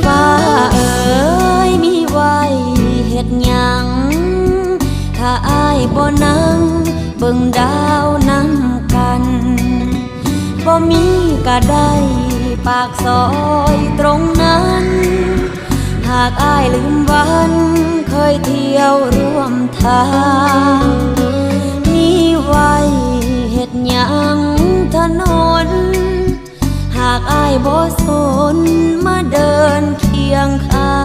ຟ້າເອີຍ ມີໄວ້ເຮັດຫຍັງ ຖ້າອ້າຍບໍ່ນັ່ງເບິ່ງດາວນຳກັນ? ບໍ່ມີກະໄດ້ປາກຊອຍຕົງນັ້ນ ຫາກອ້າຍລືມວັນເຄີຍທ່ຽວຮ່ວມທາງ. ມີໄວ້ເຮັດຫຍັງຖະໜົນ ຫາກອ້າຍບໍ່ສົນມາເດີນຄຽງຂ